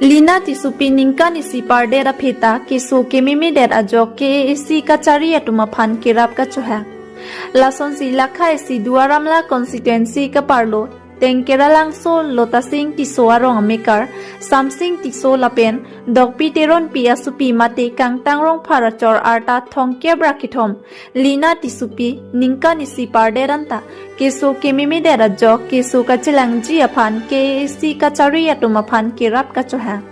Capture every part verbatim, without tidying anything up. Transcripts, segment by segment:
Lina Tissopi ningkan isi pardet aphi ta keso kememedet ajok K A A C kachari atum aphan kerap kachohang. Lasonsi lakha isi Duar Amla constituency kaparlo Tengkeralangso Lotasing Tisso arong amekar Samsing Tisso lapen Dokpi Teronpi asopi mate Kangtang Rongphar achor arta thomkep ra kethom Lina Tissopi ningkan isi pardet anta keso kememedet ajok keso kachelangji aphan K A A C kachari atum aphan kerap kachohang.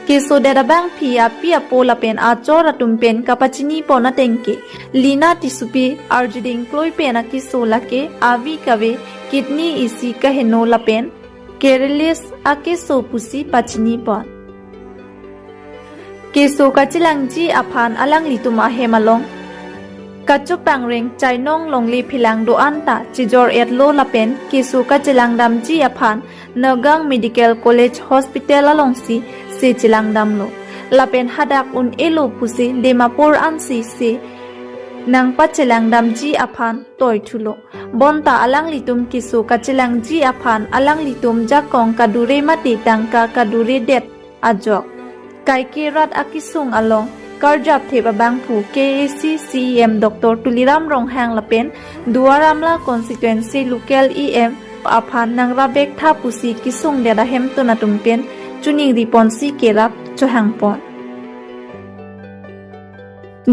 Kesodet abangphi api apo lapen achor atum pen kapachinipon atengke Lina Tissopi arjuding kloi pen akeso lake avi kave kidney isi kaheno lapen careless akeso pusi pachinipon. Keso kachelangji aphan alanglitum ahem along kachopangreng chainong longle philang do-an ta chejor-etlo lapen keso kachelangdamji aphan Nagaon Medical College Hospital alongsi se chelangdamlo. Lapen hadak un-elo pusi Dimapur ansi se nangpachelangdamji aphan toithulo. Bonta alanglitum keso kachelangji aphan alanglitum jakong kadure mate tangka kaduredet ajok kaike rat akesung along karjapthip abangphu K A A C C E M Doctor Tuliram Ronghang lapen Duar Amla constituency local E M aphan nangrap vektha pusi kesungdet ahemtun atum pen choningriponsi kerap chohangpon.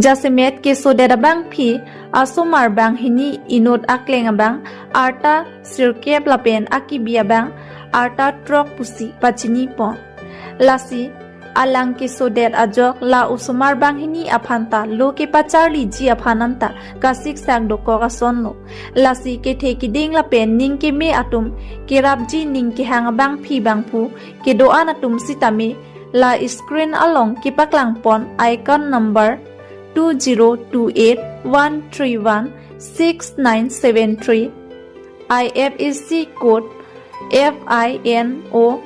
Jasemet kesodet abangphi asomar banghini inut akleng abang arta sirkep lapen akibi abang arta throk pusi pachinipon. Lasi alang kesodet ajok la osomar banghini aphan ta lo kepacharliji aphan anta kasiksak dokok asonlo. Lasi kethe kiding lapen ning keme atum kerapji ning kehang abangphi bangphu kedo-an atum sitame la screen along kepaklangpon account number two zero two eight one three one six nine seven three, I F S C code F I N O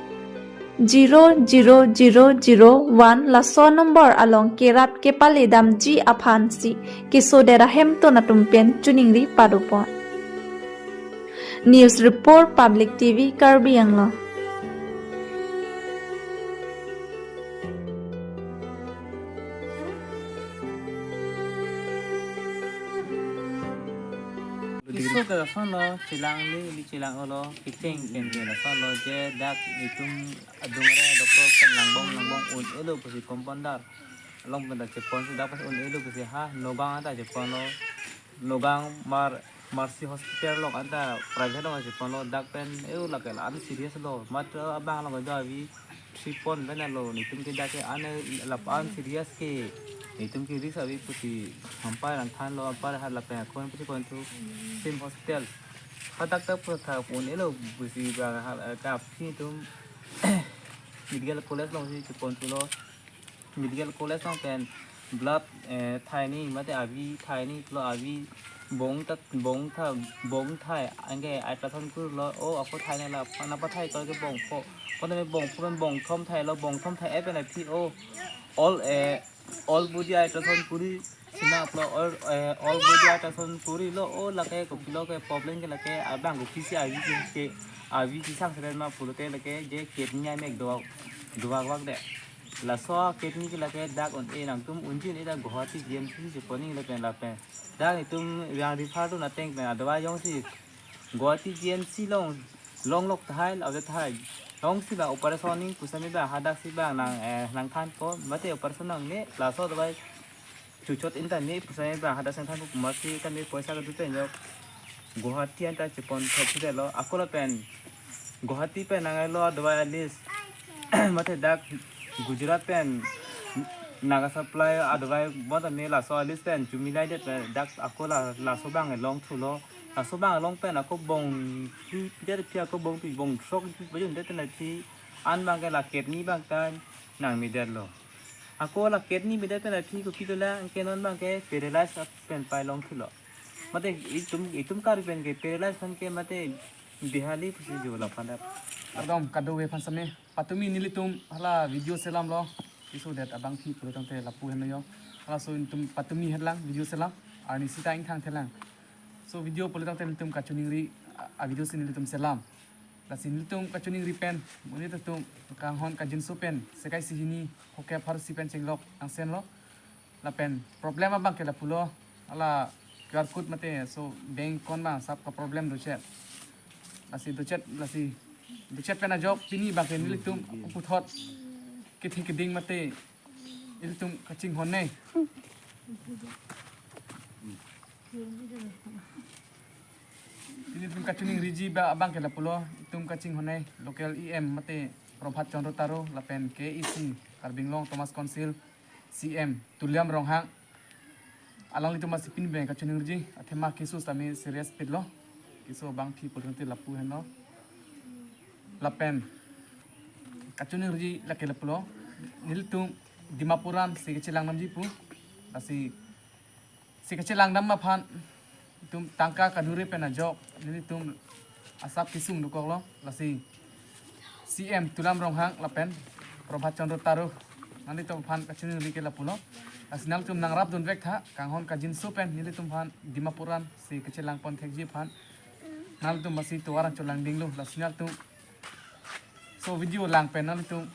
zero zero zero zero one laso number along kerap kepaledamji aphansi kesodet ahemtun atum pen choningri padopon. News report, Public T V, Karbi Anglong. Keso ke lason lo, chelang li, li chelang-olo, kecheng pen ke lason lo, je dak itum adung re doktor pen langbong langbong un-elo pusi compounder along pen ta cheponsi dak pas un-elo pusi ha Nagaon anta cheponlo, Nagaon Mer- Mercy Hospital along anta private along cheponlo, dak pen eu lake la-an serious lo, mat abang along do avi three point pen alo, netum ke dak ke ane lap-an serious ke, netum ke risk avi pusi hampai nangthanlo, hampai ha lapen akon pusi konthu sim hospital. Hadak ta puthot un-elo pusi ba ha, eh, ta aphi netum medical college alongsi cheponthulo. Medical college along pen blood, eh, thaini mate avi thaini pulo, avi bong ta bong tha bong thai anke ultrasound kurlo, o ako thaini la nangpathai kal ke bong pho, kono me bong pho pen bong thom thailo, bong thom thai-et pen aphi o all, eh, all body ultrasound kuri sinang pulo, all, eh, all body ultrasound kurilo, o lake kopilo ke problem ke lake abang kopisi avi ke, ke avi kesang seret ma pulote lake je kidney amek do, dovak vakde. Laso kidney ke lake dak un-e, nangtum unji un-e dak Guwahati G M C si cheponing lapen lapen dak itum yang refer dun ateng pen adava jongsi Guwahati G M C along longlok tahai, ave tahai. Jongsi ba operation ning pusitame ba hadaksi ba nang, eh, nangthanpo, mate operation nangne, laso adava chuchot anta me pusitame ba hadak seng thanpo, masi tame poisa kedo pen jok Guwahati anta cheponthok sudelo, ako lapen Guwahati pen nanglo adava list. Mate dak Gujarat pen Naga Supply adava bonta me laso list pen chumilaidet pen dak ako la, laso abang longthulo. Laso abang along pen ako bong pi, pi det phi, ako bong pi, bong throk pi pajundet pen aphi an abang ke la kidney abang ta nangmedetlo. Ako la kidney medet pen aphi kopilo la, anke non abang ke paralyze pen pai longthulo. Mate itum, itum Karbi pen ke paralyze pen ke mate bihali pusi jo la phan dak. Kardom, kadokave aphan sitame. Patumi nelitum hala video selamlo. Kesodet abangphi pulo tangte lapu henlo yo. Halaso itum patumi henlang video selam. Arni sita ingthang thelang. So video pulo tangte nelitum kachoningri a, a video si nelitum selam. Lasi nelitum kachiningri pen, monit atum kanghon kangjinso pen, sekai si hini, hoke pharo si pen chenglok angsenlo. Lapen problem abang ke lapulo, hala Q R code mate, so bank account ma asap ka problem dochet. Lasi dochet, lasi dochet pen ajok pini abang ke nelitum puthot kethe keding mate ilitum kachinghon ne. Ilitum kachiningriji ba abang ke lapulo, itum kachinghon ne local E M mate Prabhat Chandra Taro lapen K A A C Karbi Anglong Autonomous Council C M Tuliram Ronghang. Alanglitum masi pini abang kachiningriji, athema keso sitame serious pitlo. Keso abang thi pulrunti lapu henlo. Lapen kachiningriji lake lapulo, nelitum Dimapur an si kachelang damji pu. Lasi si kachelang dam aphan itum tangka kadure pen ajok nelitum asap kesung dokoklo. Lasi C M Tuliram Ronghang lapen Prabhat Chandra Taro, nanglitum aphan kachiningri ke lapulo. Lasi nangtum nangrap dunvek tha, kanghon kangjinso pen nelitum aphan Dimapur an si kachelang pon thekji aphan. Nangtum masi tovar an cholangdinglo, lasi nangtum so video lang pen nangtum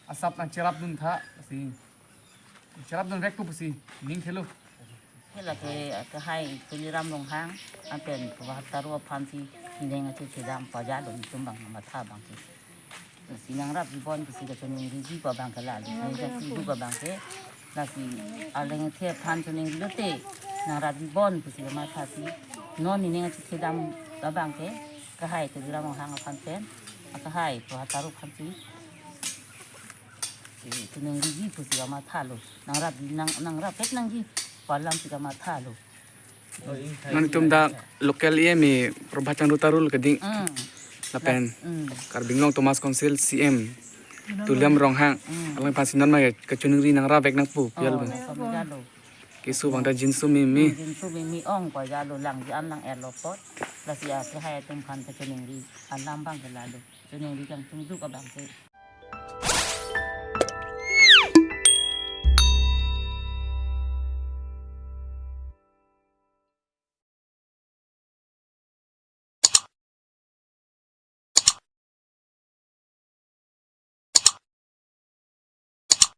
asap nangcherap dun tha, lasi cherap dunvek pu pusi ning thelo. Hela ke, ke hai Tuliram Ronghang, lapen Prabhat Taro aphan si ining kachethedam pajalo, itum abang matha abang ke. Si nangrapji bon pusi kachiningriji pu abang ke lalo. Nang jasi du pu abang ke. Lasi alang the aphan chiningri lote, nangrapji bon pusi kamatha si. Non ining kachethedam abang ke, ke hai Tuliram Ronghang aphan pen, ke hai Prabhat Taro aphan si. Si chiningriji pusi kamathalo. Nangrap, nang, nangrap vek nangji pu alam si kamathalo. Nangtum dak local E M Prabhat Chandra Taro keding. Mm. Lapen Mm. Karbi Anglong Autonomous Council C M Tuliram Ronghang. Mm. Alangphan si non ma kachiningri nangrap vek nangpu Oh, pial bang. Laso mejalo. Keso abang ta jinso meme. Mm, jinso meme ong ko jalo, langji an lang-etlo apot. Lasi ake hai atum aphan kachiningri alam abang ke lalo. Chiningri kangtung duk abang ke.